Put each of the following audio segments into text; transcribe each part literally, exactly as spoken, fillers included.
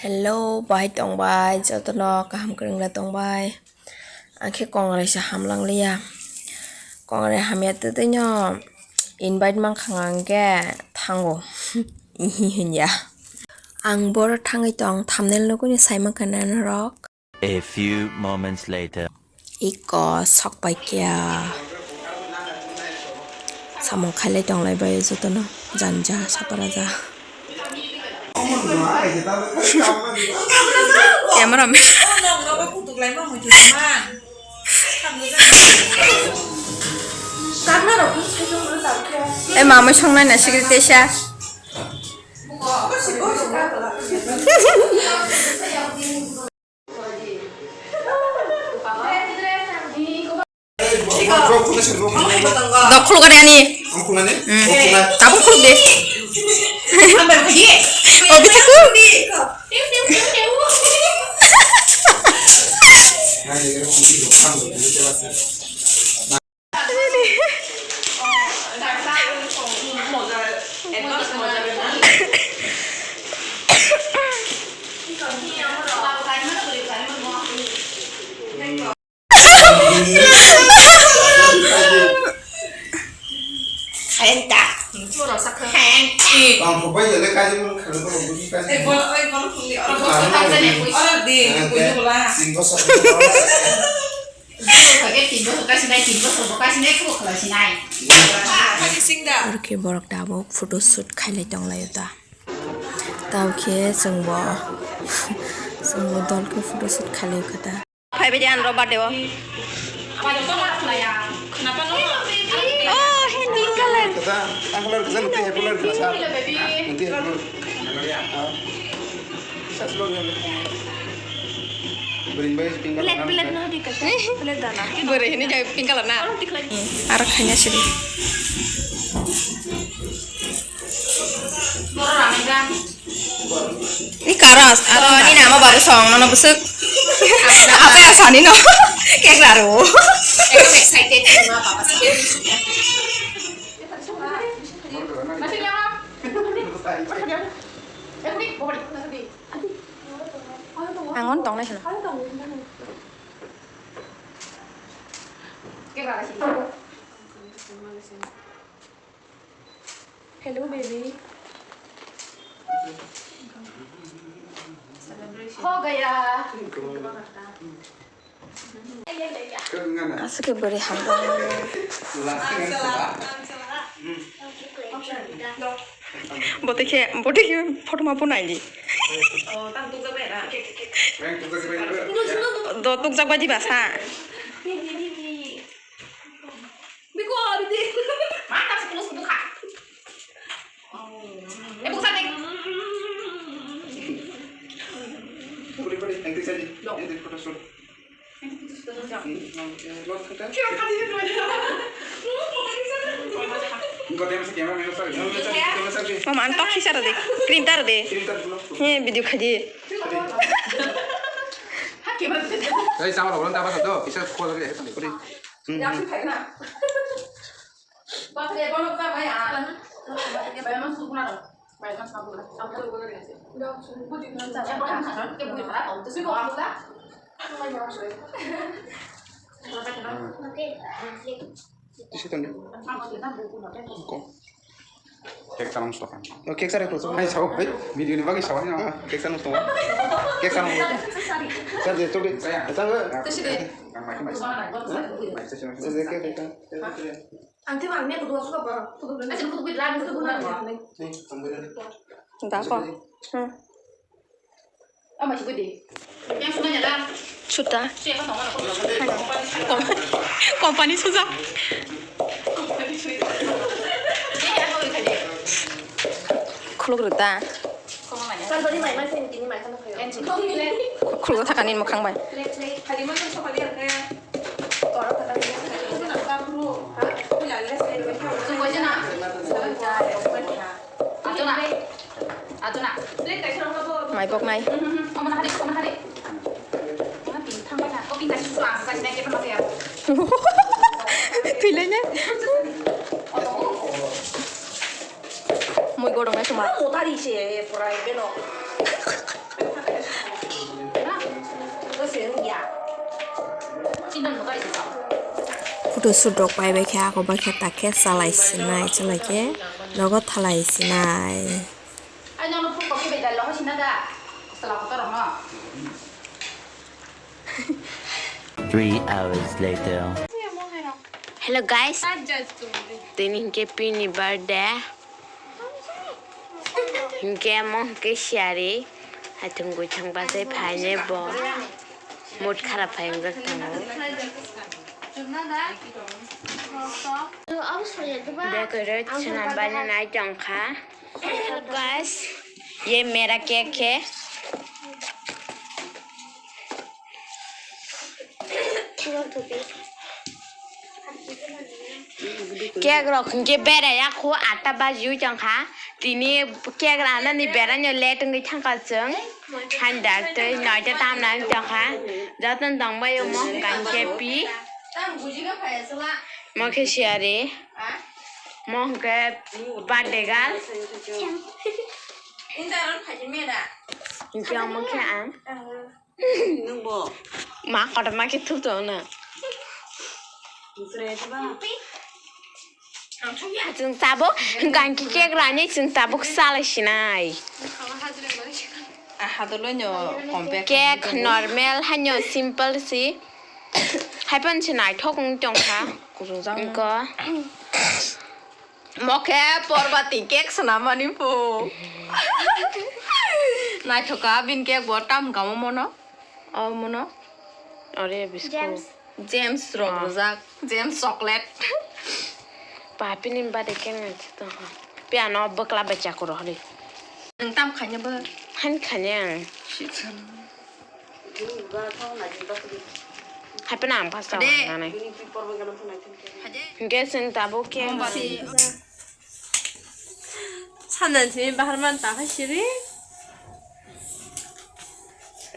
Hello, bahai tongbai, jotono kaham kwrwngla tongbai. Ang khe kongrai se hamlang liya. Kongrai hamya twtwi no invite mankha ang khe thango. Ihi hinya. Ang boro thangwi tong, thumbnail nugwi ni sai mankha na norok. A few moments later. Iko sok pai kya. Samung khailai tonglai bai jotono janja sapara ja. Camera man. Eh, mamai songnai na secret tesa. Dok khuluk ani. Hmm. Tabuk khuluk de. Obi thaku. Khayan ta. Khayan. Bang phobai jale kaji mun khana to buji kaji. Eh, bol, oi, bol khungni, oro bol khungni. Oro di, buji bola. Tin bosor. Tin bosor kaji nai, tin bosor bo kaji nai, khubo khlai sinai. Ani singda. Oro khe borok tabuk photo shoot khailai tonglaio ta. Tao khe chwngbo, chwngbo dol khe photo shoot khailai kha ta. Phaibai de ani rok birthday o. Oh, happy color. Kaza, ang color kaza, nanti happy color kaza. Nanti happy color. Ah. Sas lo yang. Bring bai pink color. Black, black no di kaza. Black dana. Bwrwi hini jai pink color na. Aro khaina siri. Ni kara as-, aro ni nama baru song, nono busuk. Apa ya sani no? Kayak laru. Excited sama papa sih. Angon tong lai sana. Hello, baby. हो गया। Aswk khe bwrwi hamjakmani. Bote khe, bote khe photo ma bo naidi. Do tukjak bai diba sa. Biko, bidi. Mana sih, bukha. Eh, bukha, deh. Boleh, boleh. Nanti saja. Nanti foto shoot. Nanti foto shoot. Hmm, eh, lot kita. Kira kali ini. Enggak, dia masih camera, sorry. Camera, sorry. Mama, antok sih, sara deh. Krim tar deh. Krim tar dulu. He, video khaji. Hah, camera. Saya sama orang tak apa satu. Bisa call lagi ya, sampai. Hmm. Yang sih, kayak na. Isi tadi. Kok? Cake tanam stokan. Oh, cake sare khusu. Hai, sao, hai, video ni bagi sao, hai, cake tanam stokan. Cake tanam. Sir, de, tu de. Saya. Tang. Cake, cake. Ang timo ang nek dua suka ba. Acha, kutu kuit ran, kutu kuit ran. Nih, sambil. Dapo. Hmm. Ama sih gede. Yang suka nyala. Suta. Siapa tahu mana kok. Kom-, company suja. Ini apa kali? Khuluk rwta. Khuluk thakani mwkhang bai. Mai bok nai. Thwilainai. Mui godong nai suma. Motari se porai beno. Photo shoot rok pai bai khe, ako bai khe tak khe chalai sinai, chalai khe nogo thalai sinai. Three hours later. Hello guys, tini hinkhe pini birthday. Hinkhe mo hinkhe siyari, haithung guithung bachai phainai bo. Mood kharap phai wngjak tongo. Decorate swnam bani nai tongkha. Hello guys, ye mera cake hai. Cake rok hinkhe berai ya khu atta bajiwi tongkha. Tini cake ranani beraino late wngwi thangkha chwng. Haini dak tei noita tamna wngwi tongkha. Jotono tongbai omo hinkhe pi. Mo khe siyari. Mo hinkhe birthday girl. Hinkhe omo khe ang. Nwng bo? Ma kotorma khe thuk tongo na. Nchwrai diba? Chwng tabuk, hinkhe cake rani chwng tabuk salai sinai. Ah, hadoloi no compact. Cake normal haino simple si. Haiphano se naithok wng tongkha. Kuchukjak. Wngkha. Mo khe Porbati cake swnamani phu. Naithoka bini cake bo tam kamo mono. O mono. Ore biscuit. Gems. Gems rok rijak. Gems chocolate. Papini bade kene to. Piano bwkla bai chakuro hori. Nwng tam khaina bo. Han khanya. Haipeno ang pasta. Ade. Nani. Hade. Hingke chwng tabuk khe. Mombati. Sandan sini bahar man ta hai siri.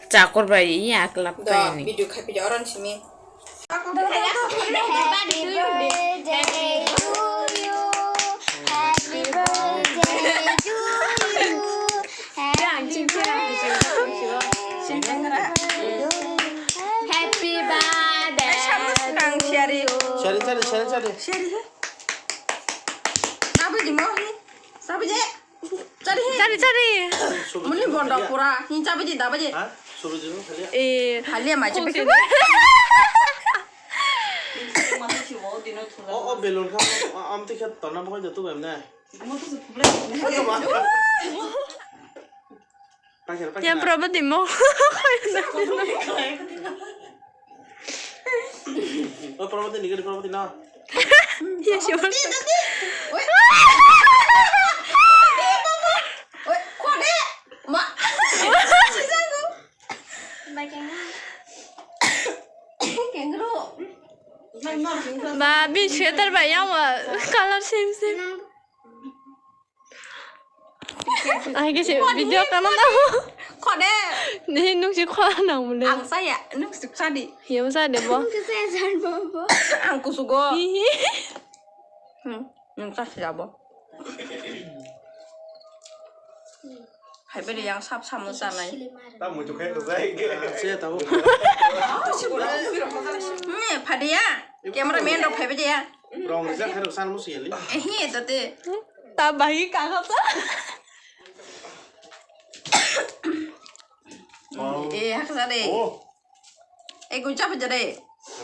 Chakor bai iya kelap. Do, pai ni. Video khai pide oran sini. Happy birthday to you. Happy birthday to you. Happy birthday to you. Happy birthday. Sari, sari, sari, sari. Sari, he. Sabi di mo, he. Sabi di. Chari, chari, chari. Muni bondo pura. Hin chabaji, dabaji. Ha? Suruji no khalia. Eh. Khalia ma chabaji. O, o, belon kha, o, am tikhe tona bhoi jatu bem ne. Pakhe, pakhe. Yang promo dimo. O, Prabhati, nigiri Prabhati, na. Iya, sure. Oi. Oi, kode. Ma. Kangaroo. Ba, bi sweater ba, yang ba, color same, same. Ai, khe se video kana na. Khode. Ni nung si khwa nang mule. Ang saya, nung si sadi. Hiya mo sadi bo. Ang kusugo. Hihi. Hmm, nung sa sila bo. Hai beri yang sap sap mo sanai. Ta mutu khai to jai ge. Se ta bo. Hmm, phadiya. Camera man rok phaibai ya. Rong rijak hai rok san musi yali. Eh, hi, tate. Ta bai ka ka ta. Oh. Eh, haksa de. Oh. Eh, guncha pa jare.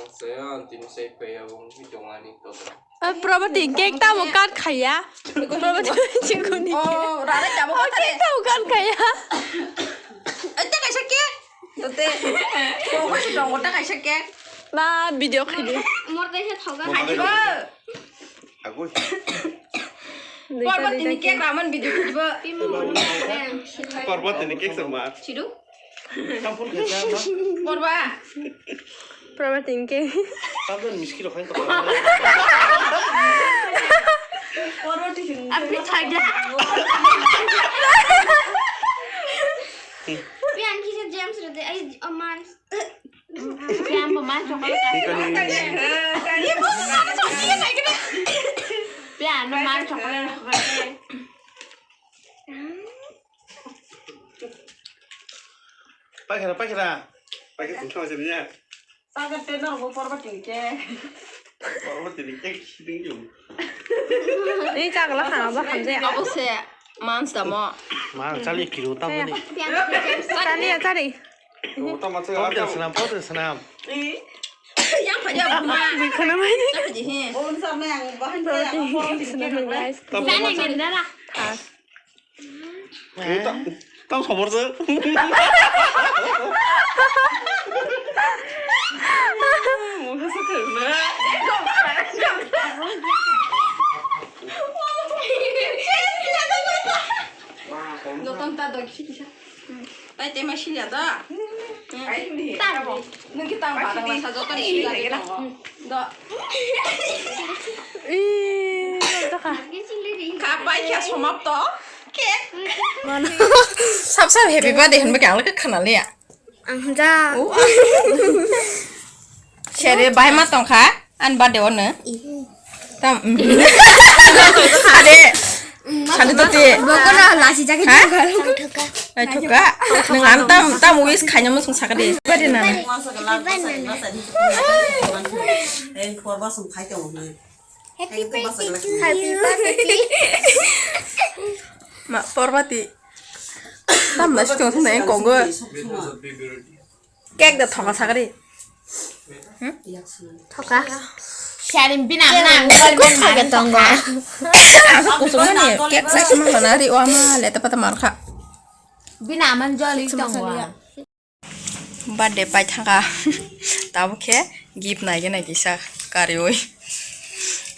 Saya antin saya paya wong hi dongani to. Eh, Prabhati, cake ta mo cut khaya. Prabhati, chikuni. Oh, rare ta mo cut khaya. Cake ta mo cut khaya. Eh, ta kaisa cake. Tote. Ko ko si dong ta kaisa cake. Na video khidi. Mor kaisa thoga. Khadi ba. Agoi. Porba tini cake raman video video. Porba tini cake sama. Chidu. Kampun kerja apa? Porba. Porba tini cake. Kampun miski rohan to. Porba tini. Apni chaja. Pian kisa James rode ai aman. Pian bo ma chocolate. Pian bo ma chocolate. Pakhira, pakhira. Pakai tong thang sini ya. Pakai tenor go porba tingke. Porba tingke sini yo. Ini cakla khana ba hamjaya. Abo se mans damo. Ma chali kilo tamo ni. Chali ya chali. Tamo chali. Potel senam, potel senam. Yang paja buma. Khana mai ni. Yang paja he. Bun sama yang bahan saya. Senam guys. Sana ni dara. Tang somor se. Joton ta dok si kisa. Tai te ma silia da. Tamo. Nwng khe tamo ba dang masa joto ni silia de tongo. Do. Ih, joto kha. Kha bai kha somapto. Cake. Sab sab happy birthday hinba khe ang le khe khna liya. Ang ja. Sere bai ma tong kha. An birthday ono. Tam. Ade. Sadi to te. Boko na lasi jagi. Ha? Ai thuka. Nang an tam tam wish khaina mo sung sakade. Birthday na. Happy birthday to you. Happy birthday. Ma porbati. Tam na sung sung na kongo. Cake da thoka sakari. Thoka. Sharing bina mana ang kok kha ge tongo. Kusuma ni cake sa sima mana ri wa ma le ta pata mar kha. Bina aman joli tongo. Birthday pai thangkha. Tabuk khe gift nai gana kisa kariwi.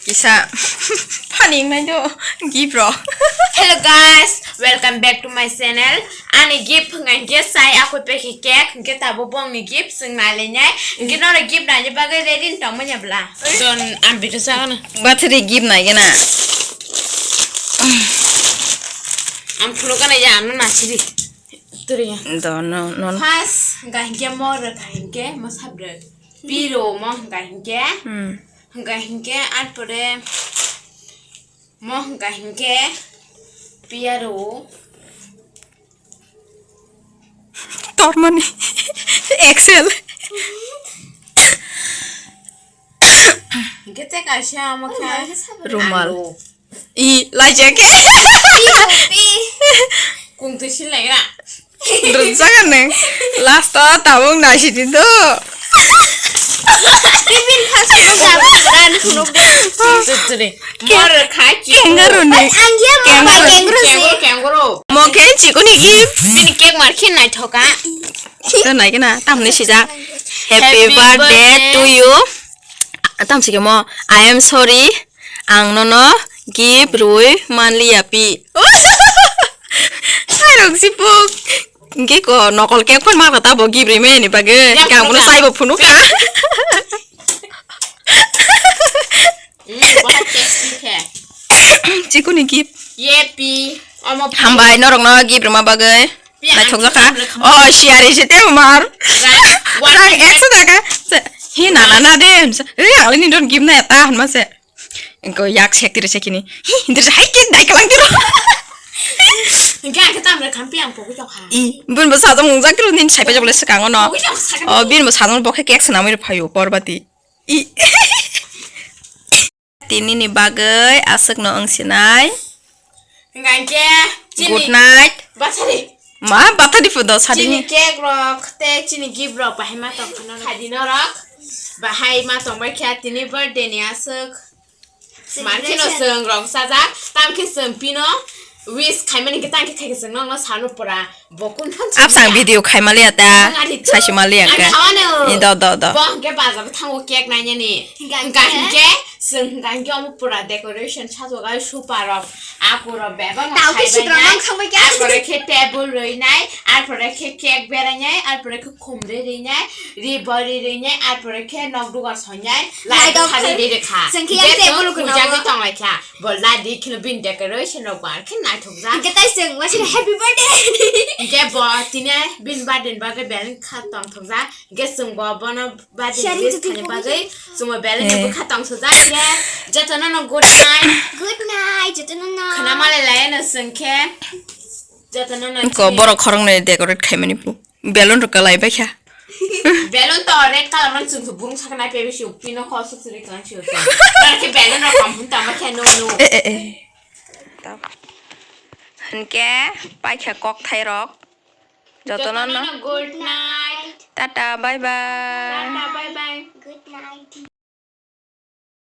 Kisa funny wngnai do gift rok. Hello guys, welcome back to my channel. Ani gift hwnka hinkhe sai akoi pekhe cake hinkhe tabuk bongni gift chwng nailainai. Hinkhe norok gift naina bagwi ready wng tongmani bwla? Don ang bito chagana. Bathri gift naigena. Ang phunukgana ya ano nasiri. Turiya. Do no no. First hwnka hinkhe mo rwkha hinkhe mo sabdo. Piro mo hwnka hinkhe. Hmm. Hwnka hinkhe arpore mo hwnka hinkhe piyaro. Tormani Excel. Hinkhe te kaisa omo khe rumal. Alu. I laijak. Pi, pi. Kung twi silai ra. Rwjak nang. Last o tabuk naisidi do. Bibin khasuk jabra dan khunuk de. Tuturi. Mor khai ki. Kangaroo ni. Ang ye mo kangaroo. Kangaroo, kangaroo. Mo khe chikuni gift. Bini cake mar khe naithoka. To nai gana tamni sijak. Happy birthday to you. Tam sikhe mo, I am sorry. Ang nono gift rwi manliya pi. Hai rok sipuk. Hingke ko nokol cake phano ma kata bo gift rwi mani bagwi. Hingke ang bono saibo phunukha. Mm, bahai tasty khe. Chikuni gift. Ye pi. Omo pi. Hambai norokno gift rwma bagwi. Pi, ang naithok jakha. Gift rwkha. Oh, siari se te mar. Rang, rang one hundred. Ekso taka. Hi na na na de. Ri ang ni don gift na ta hanma se. Engko yak sek tiri sekini. Hi, hindir hai ke dai kalang tiro. Hingke ang khe tamre khampi ang pogwi tongkha. I, bun bo sajong mungjak tiro nin sai pajak le swkango no. Pogwi tong sakha. Oh, bin bo sajong bo khe cake swnamwi rw phaio porbati. I. Tinini bagwi aswkno wng sinai. Hingke chini good night. Bathari. Ma, bathari phudo sadi. Chini cake rok, te chini gift rok, bahai ma tong khana rok. Khadi norok, bahai ma tong bai kha tini birthday ni aswk. Mankhe no chwng rong sajak, tamkhe chwng pino wish khaimani khe tangkhe thaikhe chwng nokno sanu pura bo kun phan. Apsang video khaimaliya ta, saisimaliya khe. Ani hawano. Ni do, do, do. Bo hwnkhe bazar thango cake nainani. Hingka hingke chwng hingka hingke omo pura decoration sajwk ai super rok, akurok bebak no. Tao khe khaibani. Sikra mang sangbai khe. Arpore khe table rwinai, arpore khe cake berainai, arpore khe khumri rinai. Ri bori rinai, arpore khe nok dugar sonai, light thari ri rikha. Chwng khe yang table kuno. Jagwi tonglai kha. Bo light ri kheno bin decoration rok bar khe naithok jak. Hingke tai chwng wasile happy birthday. Hingke bo tine bin birthday ni bagwi beleng kha tongthok jak. Hingke chwng bo bono birthday wish khaina bagwi chwng bo beleng ni bwkha tongthok jak. Jotono no good night. Good night, jotono no. Khna malai lai no chwng khe. Jotono no. Ko borok khoroknwi decorate khaimani bu. Balloon rok kwlai bai kha. Balloon to red color man chwng burung saknai pe bisi pino kho suk suri kan si. Nar ke balloon rok kampun tama khe no no. Eh, eh, eh. Tao. Hwnkhe paikha kok thai rok. Jotono no. Jotono no good night. Tata, bye bye. Tata, bye bye. Good night.